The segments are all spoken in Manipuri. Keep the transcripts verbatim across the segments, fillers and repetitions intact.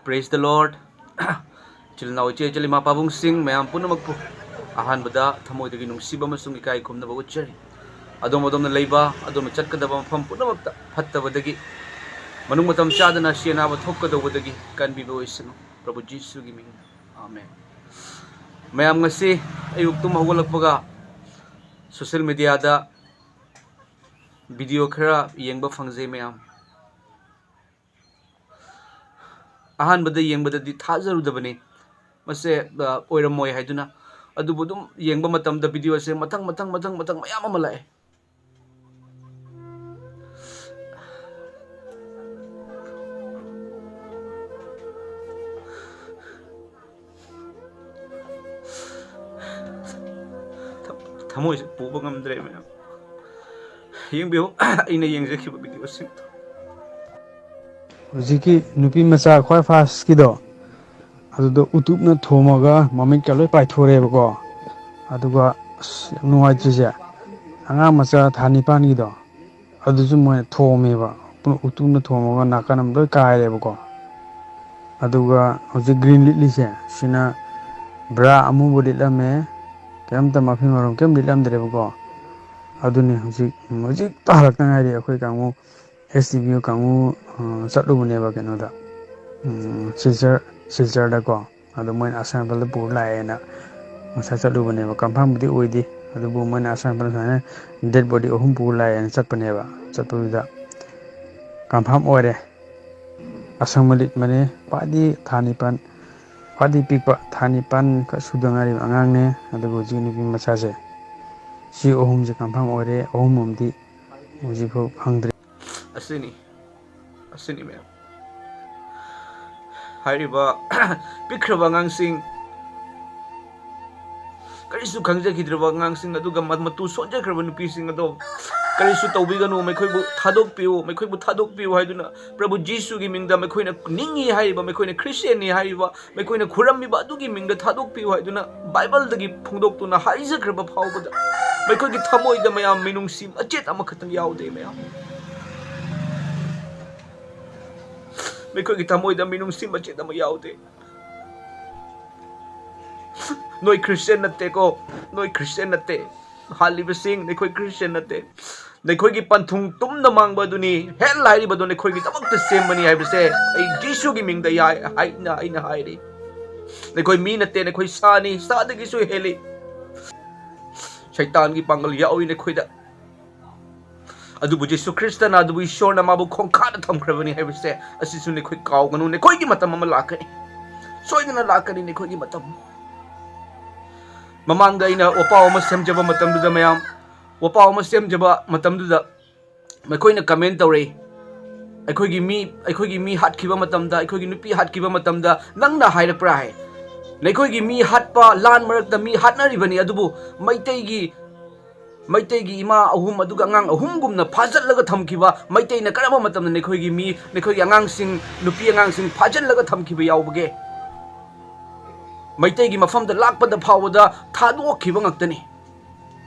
Praise the Lord. ꯏꯆꯤꯜ ꯏꯅꯥꯎ, ꯏꯆꯦ ꯏꯆꯜ, ꯏꯃꯥ ꯄꯥꯕꯨꯡꯁꯤꯡ ꯃꯌꯥꯝ ꯄꯨꯝꯅꯃꯛꯄꯨ ꯑꯍꯥꯟꯕꯗ ꯊꯃꯣꯏꯗꯒꯤ ꯅꯨꯡꯁꯤꯕ ꯑꯃꯁꯨꯡ ꯏꯀꯥꯏ ꯈꯨꯝꯅꯕ ꯎꯠꯆꯔꯤ꯫ ꯑꯗꯣꯝ ꯑꯗꯣꯝꯅ ꯂꯩꯕ, ꯑꯗꯣꯝꯅ ꯆꯠꯀꯗꯕ ꯃꯐꯝ ꯄꯨꯝꯅꯃꯛꯇ ꯐꯠꯇꯕꯗꯒꯤ, ꯃꯅꯨꯡ ꯃꯇꯝ ꯆꯥꯗꯅ ꯑꯁꯤ ꯑꯅꯥꯕ ꯊꯣꯛꯀꯗꯧꯕꯗꯒꯤ ꯀꯟꯕꯤꯕ ꯑꯣꯏꯁꯅꯨ, ꯄ꯭ꯔꯚꯨ ꯖꯤꯁꯨꯒꯤ ꯃꯤꯡꯗ꯫ ꯑꯥꯃꯦꯟ꯫ ꯃꯌꯥꯝ, ꯉꯁꯤ ꯑꯌꯨꯛ ꯇꯨꯝ ꯍꯧꯒꯠꯂꯛꯄꯒ social mediaꯗ video ꯈꯔ ꯌꯦꯡꯕ ꯐꯪꯖꯩ ꯃꯌꯥꯝ꯫ ꯑꯍꯥꯟꯕꯗ ꯌꯦꯡꯕꯗꯗꯤ ꯊꯥꯖꯔꯨꯗꯕꯅꯤ, ꯃꯁꯦ, ꯑ, ꯑꯣꯏꯔꯝꯃꯣꯏ ꯍꯥꯏꯗꯨꯅ꯫ ꯑꯗꯨꯕꯨ ꯑꯗꯨꯝ ꯌꯦꯡꯕ ꯃꯇꯝꯗ videoꯁꯦ ꯃꯊꯪ, ꯃꯊꯪ, ꯃꯊꯪ, ꯃꯊꯪ ꯃꯌꯥꯝ ꯑꯃ ꯂꯥꯛꯑꯦ꯫ ꯊ-, ꯊꯃꯣꯏꯁꯦ ꯄꯨꯕ ꯉꯝꯗ꯭ꯔꯦ ꯃꯌꯥꯝ꯫ ꯌꯦꯡꯕꯤꯌꯨ, ꯑꯩꯅ ꯌꯦꯡꯖꯈꯤꯕ videoꯁꯤꯡꯗꯣ꯫ ꯍꯧꯖꯤꯛꯀꯤ ꯅꯨꯄꯤ ꯃꯆꯥ ꯈ꯭ꯋꯥꯏ firstꯀꯤꯗꯣ, ꯑꯗꯨꯗꯣ ꯎꯇꯨꯞꯅ ꯊꯣꯝꯃꯒ ꯃꯃꯤꯠꯀ ꯂꯣꯏ ꯄꯥꯏꯊꯣꯔꯛꯑꯦꯕꯀꯣ꯫ ꯑꯗꯨꯒ ꯑꯁ, ꯌꯥꯝ ꯅꯨꯡꯉꯥꯏꯇ꯭ꯔꯤꯁꯦ, ꯑꯉꯥꯡ ꯃꯆꯥ ꯊꯥ ꯅꯤꯄꯥꯟꯒꯤꯗꯣ, ꯑꯗꯨꯁꯨ ꯃꯣꯏꯅ ꯊꯣꯝꯃꯦꯕ꯫ ꯎꯇꯨꯞꯅ ꯊꯣꯝꯃꯒ ꯅꯥꯀꯟ ꯑꯃ ꯂꯣꯏ ꯀꯥꯏꯔꯦꯕꯀꯣ꯫ ꯑꯗꯨꯒ ꯍꯧꯖꯤꯛ green ꯂꯤꯠꯂꯤꯁꯦ, ꯁꯤꯅ bra ꯑꯃꯨꯕ ꯂꯤꯠꯂꯝꯃꯦ, ꯀꯔꯤꯝꯇ ꯃꯐꯤ ꯃꯔꯣꯟ ꯀꯔꯤꯝ ꯂꯤꯠꯂꯝꯗ꯭ꯔꯦꯕꯀꯣ꯫ ꯑꯗꯨꯅꯤ ꯍꯧꯖꯤꯛ, ꯍꯧꯖꯤꯛꯇ ꯍꯜꯂꯛꯇ ꯉꯥꯏꯔꯤ ꯑꯩꯈꯣꯏ ꯀꯥꯡꯕꯨ, S D P O ꯀꯥꯡꯕꯨ, ꯑ, ꯆꯠꯂꯨꯕꯅꯦꯕ ꯀꯩꯅꯣꯗ, ꯎꯝ, ꯁꯤꯜꯆꯔ, ꯁꯤꯜꯆꯔꯗꯀꯣ꯫ ꯑꯗꯣ ꯃꯣꯏꯅ ꯑꯁꯥꯝ ꯔꯥꯏꯐꯜꯗ ꯄꯨꯔ ꯂꯥꯛꯑꯦꯅ ꯉꯁꯥꯏ ꯆꯠꯂꯨꯕꯅꯦꯕ꯫ Confirmꯕꯨꯗꯤ ꯑꯣꯏꯗꯦ, ꯑꯗꯨꯕꯨ ꯃꯣꯏꯅ ꯑꯁꯥꯝ ꯔꯥꯏꯐꯜ ꯁꯨꯃꯥꯏꯅ dead body ꯑꯍꯨꯝ ꯄꯨꯔ ꯂꯥꯛꯑꯦꯅ ꯆꯠꯄꯅꯦꯕ꯫ ꯆꯠꯄꯗꯨꯗ confirm ꯑꯣꯏꯔꯦ꯫ ꯑꯁꯪꯕ ꯂꯤꯠ ꯑꯃꯅꯦ, ꯈ꯭ꯋꯥꯏꯗꯒꯤ ꯊꯥ ꯅꯤꯄꯥꯟ, ꯈ꯭ꯋꯥꯏꯗꯒꯤ ꯄꯤꯛꯄ ꯊꯥ ꯅꯤꯄꯥꯟ ꯈꯛ ꯁꯨꯗ ꯉꯥꯏꯔꯤꯕ ꯑꯉꯥꯡꯅꯦ꯫ ꯑꯗꯨꯒ ꯍꯧꯖꯤꯛ ꯅꯨꯄꯤ ꯃꯆꯥꯁꯦ, ꯁꯤ ꯑꯍꯨꯝꯁꯦ confirm ꯑꯣꯏꯔꯦ, ꯑꯍꯨꯝ ꯑꯃꯗꯤ ꯍꯧꯖꯤꯛꯐꯥꯎ ꯐꯪꯗ꯭ꯔꯤ꯫ ꯑꯁꯤꯅꯤ, ꯑꯁꯤꯅꯤ ꯃꯌꯥꯝ꯫ ꯍꯥꯏꯔꯤꯕ ꯄꯤꯛꯈ꯭ꯔꯕ ꯑꯉꯥꯡꯁꯤꯡ, ꯀꯔꯤꯁꯨ ꯈꯪꯖꯈꯤꯗ꯭ꯔꯕ ꯑꯉꯥꯡꯁꯤꯡ, ꯑꯗꯨꯒ ꯃ-, ꯃꯇꯨ ꯁꯣꯟꯖꯈ꯭ꯔꯕ ꯅꯨꯄꯤꯁꯤꯡ ꯑꯗꯣ ꯀꯔꯤꯁꯨ ꯇꯧꯕꯤꯒꯅꯨ, ꯃꯈꯣꯏꯕꯨ ꯊꯥꯗꯣꯛꯄꯤꯌꯨ, ꯃꯈꯣꯏꯕꯨ ꯊꯥꯗꯣꯛꯄꯤꯌꯨ ꯍꯥꯏꯗꯨꯅ ꯄ꯭ꯔꯚꯨ ꯖꯤꯁꯨꯒꯤ ꯃꯤꯡꯗ, ꯃꯈꯣꯏꯅ ꯅꯤꯡꯉꯤ ꯍꯥꯏꯔꯤꯕ, ꯃꯈꯣꯏꯅ ꯈ꯭ꯔꯤꯁꯇꯤꯌꯥꯟꯅꯤ ꯍꯥꯏꯔꯤꯕ, ꯃꯈꯣꯏꯅ ꯈꯨꯔꯝꯃꯤꯕ ꯑꯗꯨꯒꯤ ꯃꯤꯡꯗ ꯊꯥꯗꯣꯛꯄꯤꯌꯨ ꯍꯥꯏꯗꯨꯅ ꯕꯥꯏꯕꯜꯗꯒꯤ ꯐꯣꯡꯗꯣꯛꯇꯨꯅ ꯍꯥꯏꯖꯈ꯭ꯔꯕ ꯐꯥꯎꯕꯗ ꯃꯈꯣꯏꯒꯤ ꯊꯃꯣꯏꯗ ꯃꯌꯥꯝ ꯃꯤꯅꯨꯡꯁꯤ ꯃꯆꯦꯠ ꯑꯃꯈꯛꯇꯪ ꯌꯥꯎꯗꯦ ꯃꯌꯥꯝ꯫ ꯃꯈꯣꯏꯒꯤ ꯊꯃꯣꯏꯗ ꯃꯤꯅꯨꯡꯁꯤ ꯃꯆꯦꯠ ꯑꯃ ꯌꯥꯎꯗꯦ꯫ ꯅꯣꯏ ꯈ꯭ꯔꯤꯁꯇꯤꯌꯥꯟ ꯅꯠꯇꯦꯀꯣ, ꯅꯣꯏ ꯈ꯭ꯔꯤꯁꯇꯤꯌꯥꯟ ꯅꯠꯇꯦ꯫ ꯍꯥꯠꯂꯤꯕꯁꯤꯡ, ꯅꯈꯣꯏ ꯈ꯭ꯔꯤꯁꯇꯤꯌꯥꯟ ꯅꯠꯇꯦ꯫ ꯅꯈꯣꯏꯒꯤ ꯄꯟꯊꯨꯡ ꯇꯨꯝꯅ ꯃꯥꯡꯕ ꯑꯗꯨꯅꯤ꯫ ꯍꯦꯜ ꯍꯥꯏꯔꯤꯕꯗꯨ ꯅꯈꯣꯏꯒꯤꯗꯃꯛꯇ ꯁꯦꯝꯕꯅꯤ ꯍꯥꯏꯕꯁꯦ ꯑꯩ ꯖꯤꯁꯨꯒꯤ ꯃꯤꯡꯗ ꯌꯥꯏ ꯍꯥꯏꯅ ꯑꯩꯅ ꯍꯥꯏꯔꯤ꯫ ꯅꯈꯣꯏ ꯃꯤ ꯅꯠꯇꯦ, ꯅꯈꯣꯏ ꯁꯥꯅꯤ, ꯁꯥꯗꯒꯤꯁꯨ ꯍꯦꯜꯂꯤ꯫ ꯁꯩꯇꯥꯟꯒꯤ ꯄꯥꯡꯒꯜ ꯌꯥꯎꯏ ꯅꯈꯣꯏꯗ꯫ ꯑꯗꯨꯕꯨ ꯖꯤꯁꯨ ꯈ꯭ꯔꯤꯁꯇꯅ, ꯑꯗꯨꯕꯨ ꯏꯁꯣꯔꯅ ꯃꯥꯕꯨ ꯈꯣꯡꯈꯥꯗ ꯊꯝꯈ꯭ꯔꯕꯅꯤ ꯍꯥꯏꯕꯁꯦ ꯑꯁꯤꯁꯨ ꯅꯈꯣꯏ ꯀꯥꯎꯒꯅꯨ꯫ ꯅꯈꯣꯏꯒꯤ ꯃꯇꯝ ꯑꯃ ꯂꯥꯛꯀꯅꯤ, ꯁꯣꯏꯗꯅ ꯂꯥꯛꯀꯅꯤ ꯅꯈꯣꯏꯒꯤ ꯃꯇꯝ꯫ ꯃꯃꯥꯡꯗ ꯑꯩꯅ ꯋꯥꯄꯥꯎ ꯑꯃ ꯁꯦꯝꯖꯕ ꯃꯇꯝꯗꯨꯗ, ꯃꯌꯥꯝ, ꯋꯥꯄꯥꯎ ꯑꯃ ꯁꯦꯝꯖꯕ ꯃꯇꯝꯗꯨꯗ ꯃꯈꯣꯏꯅ ꯀꯃꯦꯟ ꯇꯧꯔꯛꯏ, "ꯑꯩꯈꯣꯏꯒꯤ ꯃꯤ, ꯑꯩꯈꯣꯏꯒꯤ ꯃꯤ ꯍꯥꯠꯈꯤꯕ ꯃꯇꯝꯗ, ꯑꯩꯈꯣꯏꯒꯤ ꯅꯨꯄꯤ ꯍꯥꯠꯈꯤꯕ ꯃꯇꯝꯗ ꯅꯪꯅ ꯍꯥꯏꯔꯛꯄ꯭ꯔꯥ?" ꯍꯥꯏ꯫ ꯅꯈꯣꯏꯒꯤ ꯃꯤ ꯍꯥꯠꯄ, ꯂꯥꯟ ꯃꯔꯛꯇ ꯃꯤ ꯍꯥꯠꯅꯔꯤꯕꯅꯤ, ꯑꯗꯨꯕꯨ ꯃꯩꯇꯩꯒꯤ, ꯃꯩꯇꯩꯒꯤ ꯏꯃꯥ ꯑꯍꯨꯝ ꯑꯗꯨꯒ ꯑꯉꯥꯡ ꯑꯍꯨꯝꯒꯨꯝꯅ ꯐꯥꯖꯤꯜꯂꯒ ꯊꯝꯈꯤꯕ, ꯃꯩꯇꯩꯅ ꯀꯔꯝꯕ ꯃꯇꯝꯗ ꯅꯈꯣꯏꯒꯤ ꯃꯤ, ꯅꯈꯣꯏꯒꯤ ꯑꯉꯥꯡꯁꯤꯡ, ꯅꯨꯄꯤ ꯑꯉꯥꯡꯁꯤꯡ ꯐꯥꯖꯤꯜꯂꯒ ꯊꯝꯈꯤꯕ ꯌꯥꯎꯕꯒꯦ? ꯃꯩꯇꯩꯒꯤ ꯃꯐꯝꯗ ꯂꯥꯛꯄꯗ ꯐꯥꯎꯕꯗ ꯊꯥꯗꯣꯛꯈꯤꯕ ꯉꯥꯛꯇꯅꯤ꯫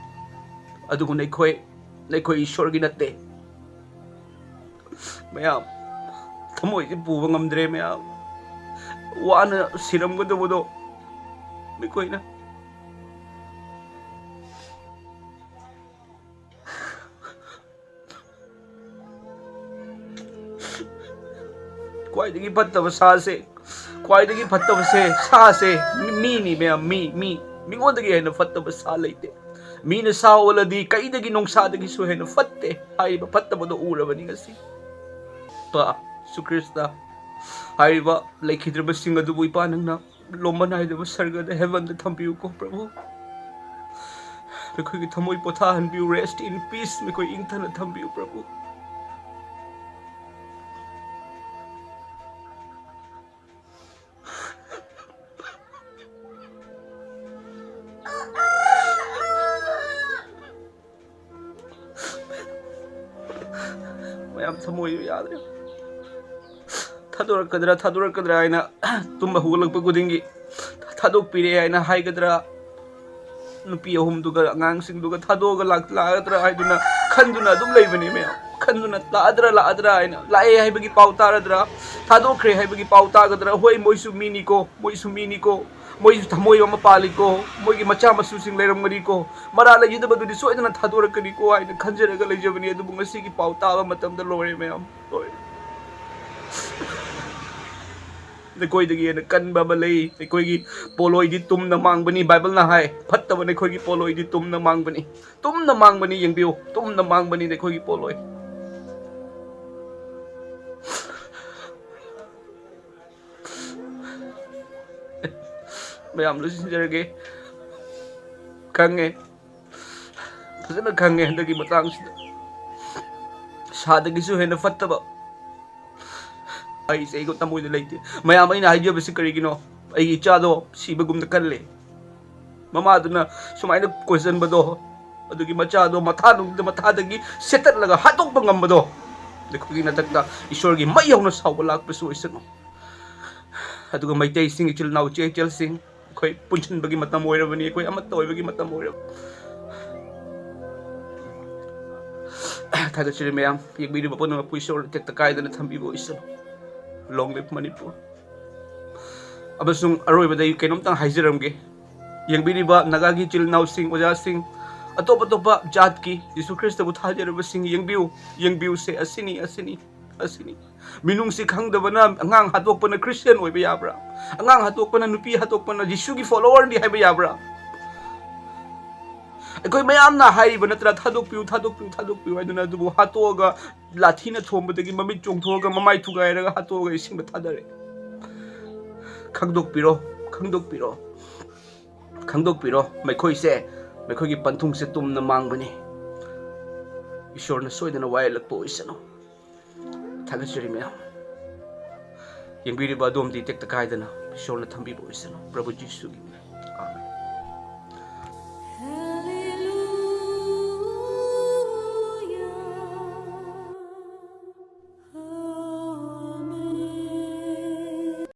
ꯑꯗꯨꯕꯨ ꯅꯈꯣꯏ, ꯅꯈꯣꯏ ꯏꯁꯣꯔꯒꯤ ꯅꯠꯇꯦ꯫ ꯃꯌꯥꯝ, ꯊꯃꯣꯏꯁꯦ ꯄꯨꯕ ꯉꯝꯗ꯭ꯔꯦ ꯃꯌꯥꯝ꯫ ꯋꯥꯅ ꯁꯤꯔꯝꯒꯗꯕꯗꯣ ꯅꯈꯣꯏꯅ꯫ ꯈ꯭ꯋꯥꯏꯗꯒꯤ ꯐꯠꯇꯕ ꯁꯥꯁꯦ, ꯈ꯭ꯋꯥꯏꯗꯒꯤ ꯐꯠꯇꯕꯁꯦ, ꯁꯥꯁꯦ ꯃꯤ-, ꯃꯤꯅꯤ ꯃꯌꯥꯝ, ꯃꯤ, ꯃꯤ꯫ ꯃꯤꯉꯣꯟꯗꯒꯤ ꯍꯦꯟꯅ ꯐꯠꯇꯕ ꯁꯥ ꯂꯩꯇꯦ꯫ ꯃꯤꯅ ꯁꯥ ꯑꯣꯜꯂꯗꯤ ꯀꯩꯗꯒꯤ ꯅꯣꯡꯁꯥꯗꯒꯤꯁꯨ ꯍꯦꯟꯅ ꯐꯠꯇꯦ ꯍꯥꯏꯔꯤꯕ ꯐꯠꯇꯕꯗꯣ ꯎꯔꯕꯅꯤ ꯉꯁꯤ꯫ ꯏꯄꯥ ꯖꯤꯁꯨ ꯈ꯭ꯔꯤꯁꯇ, ꯍꯥꯏꯔꯤꯕ ꯂꯩꯈꯤꯗ꯭ꯔꯕꯁꯤꯡ ꯑꯗꯨꯕꯨ ꯏꯄꯥ ꯅꯪꯅ ꯂꯣꯝꯕ ꯅꯥꯏꯗꯕ ꯁꯔꯒꯗ, ꯍꯦꯚꯟꯗ ꯊꯝꯕꯤꯌꯨꯀꯣ ꯄ꯭ꯔꯚꯨ꯫ ꯃꯈꯣꯏꯒꯤ ꯊꯃꯣꯏ ꯄꯣꯊꯥꯍꯟꯕꯤꯌꯨ, rest in peace, ꯃꯈꯣꯏ ꯏꯪꯊꯅ ꯊꯝꯕꯤꯌꯨ ꯄ꯭ꯔꯚꯨ꯫ ꯃꯌꯥꯝ ꯊꯃꯣꯏꯗꯨ ꯌꯥꯗ꯭ꯔꯦ꯫ ꯊꯥꯗꯣꯔꯛꯀꯗ꯭ꯔꯥ, ꯊꯥꯗꯣꯔꯛꯀꯗ꯭ꯔꯥ ꯍꯥꯏꯅ ꯇꯨꯝꯕ ꯍꯧꯒꯠꯂꯛꯄ ꯈꯨꯗꯤꯡꯒꯤ ꯊꯥꯗꯣꯛꯄꯤꯔꯦ ꯍꯥꯏꯅ ꯍꯥꯏꯒꯗ꯭ꯔꯥ, ꯅꯨꯄꯤ ꯑꯍꯨꯝꯗꯨꯒ ꯑꯉꯥꯡꯁꯤꯡꯗꯨꯒ ꯊꯥꯗꯣꯛꯑꯒ ꯂꯥꯛ-, ꯂꯥꯛꯀꯗ꯭ꯔꯥ ꯍꯥꯏꯗꯨꯅ ꯈꯟꯗꯨꯅ ꯑꯗꯨꯝ ꯂꯩꯕꯅꯤ ꯃꯌꯥꯝ꯫ ꯈꯟꯗꯨꯅ ꯂꯥꯛꯑꯗ꯭ꯔꯥ, ꯂꯥꯛꯑꯗ꯭ꯔꯥ ꯍꯥꯏꯅ, ꯂꯥꯛꯑꯦ ꯍꯥꯏꯕꯒꯤ ꯄꯥꯎ ꯇꯥꯔꯗ꯭ꯔꯥ, ꯊꯥꯗꯣꯛꯈ꯭ꯔꯦ ꯍꯥꯏꯕꯒꯤ ꯄꯥꯎ ꯇꯥꯒꯗ꯭ꯔꯥ? ꯍꯣꯏ, ꯃꯣꯏꯁꯨ ꯃꯤꯅꯤꯀꯣ, ꯃꯣꯏꯁꯨ ꯃꯤꯅꯤꯀꯣ, ꯃꯣꯏꯁꯨ ꯊꯃꯣꯏ ꯑꯃ ꯄꯥꯜꯂꯤꯀꯣ, ꯃꯣꯏꯒꯤ ꯃꯆꯥ ꯃꯁꯨꯁꯤꯡ ꯂꯩꯔꯝꯒꯅꯤꯀꯣ, ꯃꯔꯥ ꯂꯩꯖꯗꯕꯗꯨꯗꯤ ꯁꯣꯏꯗꯅ ꯊꯥꯗꯣꯔꯛꯀꯅꯤꯀꯣ ꯍꯥꯏꯅ ꯈꯟꯖꯔꯒ ꯂꯩꯖꯕꯅꯤ꯫ ꯑꯗꯨꯕꯨ ꯉꯁꯤꯒꯤ ꯄꯥꯎ ꯇꯥꯕ ꯃꯇꯝꯗ ꯂꯣꯏꯔꯦ ꯃꯌꯥꯝ, ꯂꯣꯏꯔꯦ꯫ ꯅꯈꯣꯏꯗꯒꯤ ꯍꯦꯟꯅ ꯀꯟꯕ ꯑꯃ ꯂꯩ꯫ ꯅꯈꯣꯏꯒꯤ ꯄꯣꯂꯣꯏꯗꯤ ꯇꯨꯝꯅ ꯃꯥꯡꯕꯅꯤ꯫ ꯕꯥꯏꯕꯜꯅ ꯍꯥꯏ, "ꯐꯠꯇꯕ ꯅꯈꯣꯏꯒꯤ ꯄꯣꯂꯣꯏꯗꯤ ꯇꯨꯝꯅ ꯃꯥꯡꯕꯅꯤ꯫ ꯇꯨꯝꯅ ꯃꯥꯡꯕꯅꯤ, ꯌꯦꯡꯕꯤꯌꯨ, ꯇꯨꯝꯅ ꯃꯥꯡꯕꯅꯤ ꯅꯈꯣꯏꯒꯤ ꯄꯣꯂꯣꯏ"꯫ ꯃꯌꯥꯝ ꯂꯣꯏꯁꯤꯟꯖꯔꯒꯦ꯫ ꯈꯪꯉꯦ, ꯐꯖꯅ ꯈꯪꯉꯦ ꯍꯟꯗꯛꯀꯤ ꯃꯇꯥꯡꯁꯤꯗ꯫ ꯁꯥꯗꯒꯤꯁꯨ ꯍꯦꯟꯅ ꯐꯠꯇꯕ ꯑꯩꯁꯦ ꯑꯩꯒ ꯇꯃꯣꯏꯗ ꯂꯩꯇꯦ꯫ ꯃꯌꯥꯝ, ꯑꯩꯅ ꯍꯥꯏꯖꯕꯁꯤ ꯀꯔꯤꯒꯤꯅꯣ? ꯑꯩꯒꯤ ꯏꯆꯥꯗꯣ ꯁꯤꯕꯒꯨꯝꯅ ꯀꯜꯂꯦ꯫ ꯃꯃꯥꯗꯨꯅ ꯁꯨꯃꯥꯏꯅ ꯀꯣꯏꯁꯟꯕꯗꯣ, ꯑꯗꯨꯒꯤ ꯃꯆꯥꯗꯣ ꯃꯊꯥ ꯅꯨꯡꯗ ꯃꯊꯥꯗꯒꯤ ꯁꯦꯠꯇꯠꯂꯒ ꯍꯥꯠꯇꯣꯛꯄ ꯉꯝꯕꯗꯣ, ꯑꯩꯈꯣꯏꯒꯤ ꯅꯊꯛꯇ ꯏꯁꯣꯔꯒꯤ ꯃꯩ ꯍꯧꯅ ꯁꯥꯎꯕ ꯂꯥꯛꯄꯁꯨ ꯑꯣꯏꯁꯅꯨ꯫ ꯑꯗꯨꯒ ꯃꯩꯇꯩꯁꯤꯡ, ꯏꯆꯤꯜ ꯏꯅꯥꯎ, ꯏꯆꯦ ꯏꯆꯜꯁꯤꯡ, ꯑꯩꯈꯣꯏ ꯄꯨꯟꯁꯤꯟꯕꯒꯤ ꯃꯇꯝ ꯑꯣꯏꯔꯕꯅꯤ, ꯑꯩꯈꯣꯏ ꯑꯃꯠꯇ ꯑꯣꯏꯕꯒꯤ ꯃꯇꯝ ꯑꯣꯏꯔꯕ꯫ ꯊꯥꯒꯠꯆꯔꯤ ꯃꯌꯥꯝ, ꯌꯦꯡꯕꯤꯔꯤꯕ ꯄꯨꯝꯅꯃꯛꯄꯨ ꯏꯁꯣꯔꯅ ꯇꯦꯛꯇ ꯀꯥꯏꯗꯅ ꯊꯝꯕꯤꯕ ꯑꯣꯏꯁꯅꯨ꯫ Long live Manipur. ꯑꯃꯁꯨꯡ ꯑꯔꯣꯏꯕꯗ ꯑꯩ ꯀꯩꯅꯣꯝꯇꯪ ꯍꯥꯏꯖꯔꯝꯒꯦ꯫ ꯌꯦꯡꯕꯤꯔꯤꯕ ꯅꯥꯒꯥꯒꯤ ꯏꯆꯤꯜ ꯏꯅꯥꯎꯁꯤꯡ, ꯑꯣꯖꯥꯁꯤꯡ, ꯑꯇꯣꯞ ꯑꯇꯣꯞꯄ ꯖꯥꯠꯀꯤ ꯖꯤꯁꯨ ꯈ꯭ꯔꯤꯁꯇꯕꯨ ꯊꯥꯖꯔꯕꯁꯤꯡ, ꯌꯦꯡꯕꯤꯌꯨ, ꯌꯦꯡꯕꯤꯌꯨꯁꯦ, ꯑꯁꯤꯅꯤ, ꯑꯁꯤꯅꯤ, ꯑꯁꯤꯅꯤ꯫ ꯃꯤꯅꯨꯡꯁꯤ ꯈꯪꯗꯕꯅ ꯑꯉꯥꯡ ꯍꯥꯠꯇꯣꯛꯄꯅ ꯈ꯭ꯔꯤꯁꯇꯤꯌꯥꯟ ꯑꯣꯏꯕ ꯌꯥꯕ꯭ꯔꯥ? ꯑꯉꯥꯡ ꯍꯥꯠꯇꯣꯛꯄꯅ, ꯅꯨꯄꯤ ꯍꯥꯠꯇꯣꯛꯄꯅ ꯖꯤꯁꯨꯒꯤ ꯐꯣꯂꯣꯋꯔꯅꯤ ꯍꯥꯏꯕ ꯌꯥꯕ꯭ꯔꯥ? ꯑꯩꯈꯣꯏ ꯃꯌꯥꯝꯅ ꯍꯥꯏꯔꯤꯕ ꯅꯠꯇ꯭ꯔꯥ, "ꯊꯥꯗꯣꯛꯄꯤꯌꯨ, ꯊꯥꯗꯣꯛꯄꯤꯌꯨ, ꯊꯥꯗꯣꯛꯄꯤꯌꯨ" ꯍꯥꯏꯗꯨꯅ, ꯑꯗꯨꯕꯨ ꯍꯥꯠꯇꯣꯛꯑꯒ ꯂꯥꯊꯤꯅ ꯊꯣꯝꯕꯗꯒꯤ ꯃꯃꯤꯠ ꯆꯣꯡꯊꯣꯛꯑꯒ, ꯃꯃꯥꯏ ꯊꯨꯒꯥꯏꯔꯒ ꯍꯥꯠꯇꯣꯛꯑꯒ ꯏꯁꯤꯡꯗ ꯊꯥꯗꯔꯦ꯫ ꯈꯪꯗꯣꯛꯄꯤꯔꯣ, ꯈꯪꯗꯣꯛꯄꯤꯔꯣ, ꯈꯪꯗꯣꯛꯄꯤꯔꯣ꯫ ꯃꯈꯣꯏꯁꯦ, ꯃꯈꯣꯏꯒꯤ ꯄꯟꯊꯨꯡꯁꯦ ꯇꯨꯝꯅ ꯃꯥꯡꯕꯅꯤ꯫ ꯏꯁꯣꯔꯅ ꯁꯣꯏꯗꯅ ꯋꯥꯌꯦꯜꯂꯛꯄ ꯑꯣꯏꯁꯅꯨ꯫ ꯊꯥꯒꯠꯆꯔꯤ ꯃꯌꯥꯝ꯫ ꯌꯦꯡꯕꯤꯔꯤꯕ ꯑꯗꯣꯝꯗꯤ ꯇꯦꯛꯇ ꯀꯥꯏꯗꯅ ꯏꯁꯣꯔꯅ ꯊꯝꯕꯤꯕ ꯑꯣꯏꯁꯅꯨ꯫ ꯄ꯭ꯔꯚꯨ ꯖꯤꯁꯨꯒꯤ ꯃꯤꯡ꯫